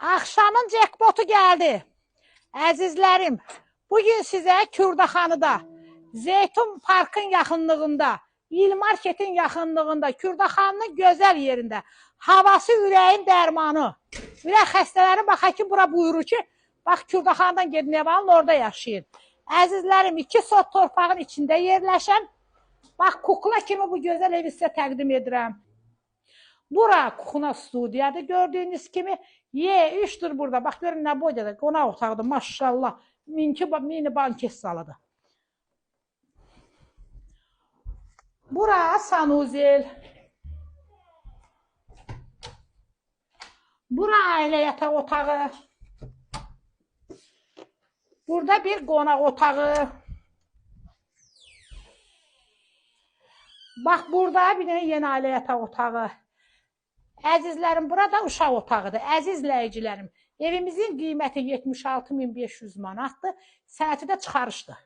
Axşamın jackpotu gəldi. Əzizlərim, bugün sizə Kürdaxanıda, Zeytun Parkın yaxınlığında, İl Marketin yaxınlığında, Kürdaxanının gözəl yerində, havası ürəyin dərmanı. Ürək xəstələri bax həkim bura buyurur ki, bax Kürdaxanıdan gedin ev alın, orada yaşayın. Əzizlərim, 2 sot torpağın içində yerləşən, bax kukla kimi bu gözəl evi sizə təqdim edirəm. Bura kuxuna studiyadır gördüyünüz kimi. Y3-dür burada. Bax görün nə boydadır. Qonaq otağıdır maşallah. Mini banket zalıdır. Bura sanuzel. Bura ailə yataq otağı. Burada bir qonaq otağı. Bax burada bir dənə yenə ailə yataq otağı. Əzizlərim, burada uşaq otağıdır. Əziz izləyicilərim, evimizin qiyməti 76.500 manatdır. Sənəti də çıxarışdır.